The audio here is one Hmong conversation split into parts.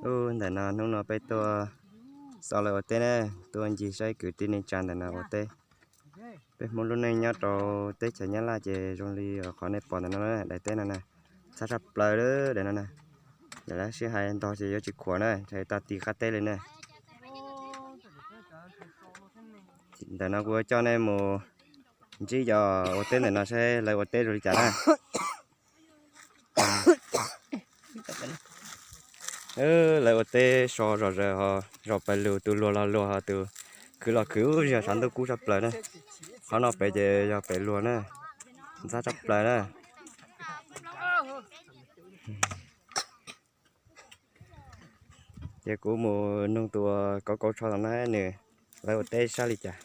Ub, ntawm no hnub no peb tuaj xauj lawv ua teb na, tuaj ncig saib kwv tij neej tsa ntawm no ua teb. Peb Hmoob lub neej nyob rau teb chaws Nyab Laj ces zoo li qhov nej pom ntawm no na, daim teb no na, ntxhab tshaj plaws li daim no na. Lawv sib hais ntog ces yuav tsis khuam na, tag ti qab teb li na. Ntawm no kuv yuav coj nej mus ntsib cov ua teb ntawm no saib lawv ua teb zoo li cas na. Lawv ua teb so zom zaws ho, zos pes lug, tus luag los luag ho, tus khwv los khwv, ub, yog tshav ntuj kub tshaj plaws na. Qhov no pem ces yog pem luag na, ntxhab tshaj plaws na. Ces kuv mus nug tus kauv kauv tsho no na, nws, lawv ua teb sab li cas.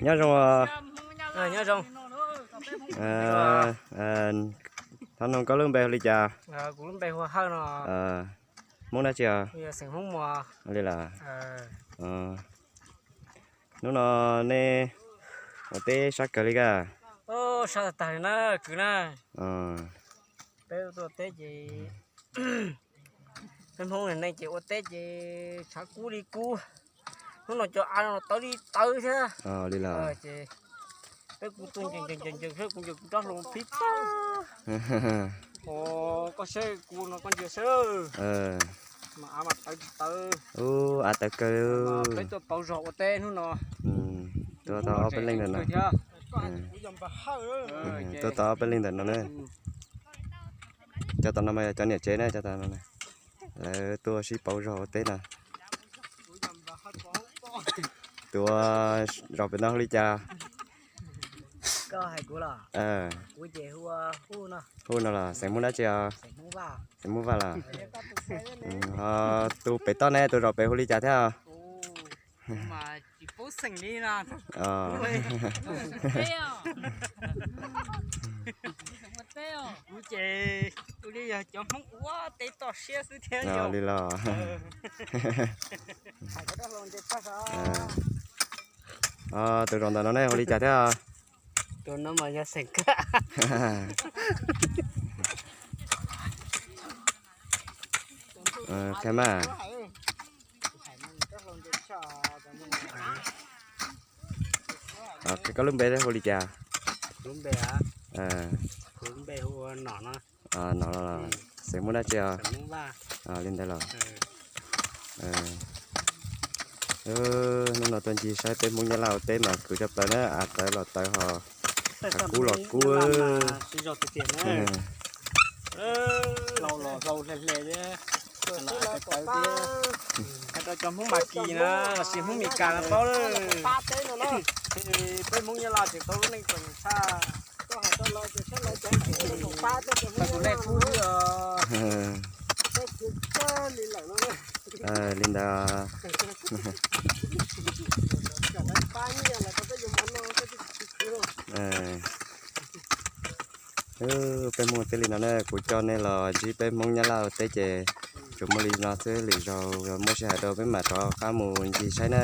Nyob zoo. Thov nug koj lub npe hu li cas? Hmoob dab tsi os? Li los. Hnub no nej ua teb sab kawg li ka? Sab tag tag li na, kwv na. Peb ua teb ces peb Hmoob neej ces ua teb ces tshav kub li kub. Hnub no cov av no tawv li tawv thiab. Li los. Ces peb kuj tuaj ncees ncees ncees ncees, kuv nce kuv rab hlau phib tag. Ua koj saib kuv no koj ntsia saib. Mas av mas tawv tsis tawv. Ub, av tawv kawg. Peb tuaj pauv zog ua teb hnub no. Tuaj tau ob peb leej ntawm no. Tuaj tau ob peb leej ntawm no na. Cov tom no mas yog cov niam tsev na, cov tom no na. Lawv tuaj sib pauv zog ua teb no. Tus zos pem no hu li cas? Hu no los xeem Hmoob dab tsi os? Xeem Hmoob Vaj los. Ho tus pem toj ne, tus zos pem hu li cas thiab? Li los. Tus zos ntawm no ne hu li cas thiab? Qhia mas. Qhia koj lub npe hu li cas? Nom los, xeem Hmoob dab tsi os? Li ntawd los. Hnub no tuaj ncig saib peb Hmoob Nyab Laj ua teb mas kwv tshaj plaws na, av tawv los tawv ho, av kub los kub. Hais rau cov Hmoob Mab Kis na lossis Hmoob Mes Kas no paub, peb Hmoob Nyab Laj tseem tau lub neej txom nyem tshaj. Tau tus lej kub xwb os. Li ntawd. Peb Hmoob teb li no na, kuv coj nej los ntsib peb Hmoob Nyab Laj teb ces tsuas muaj li no xwb, lwm zaus muaj sij hawm rau peb mam rov qab mus ncig saib na.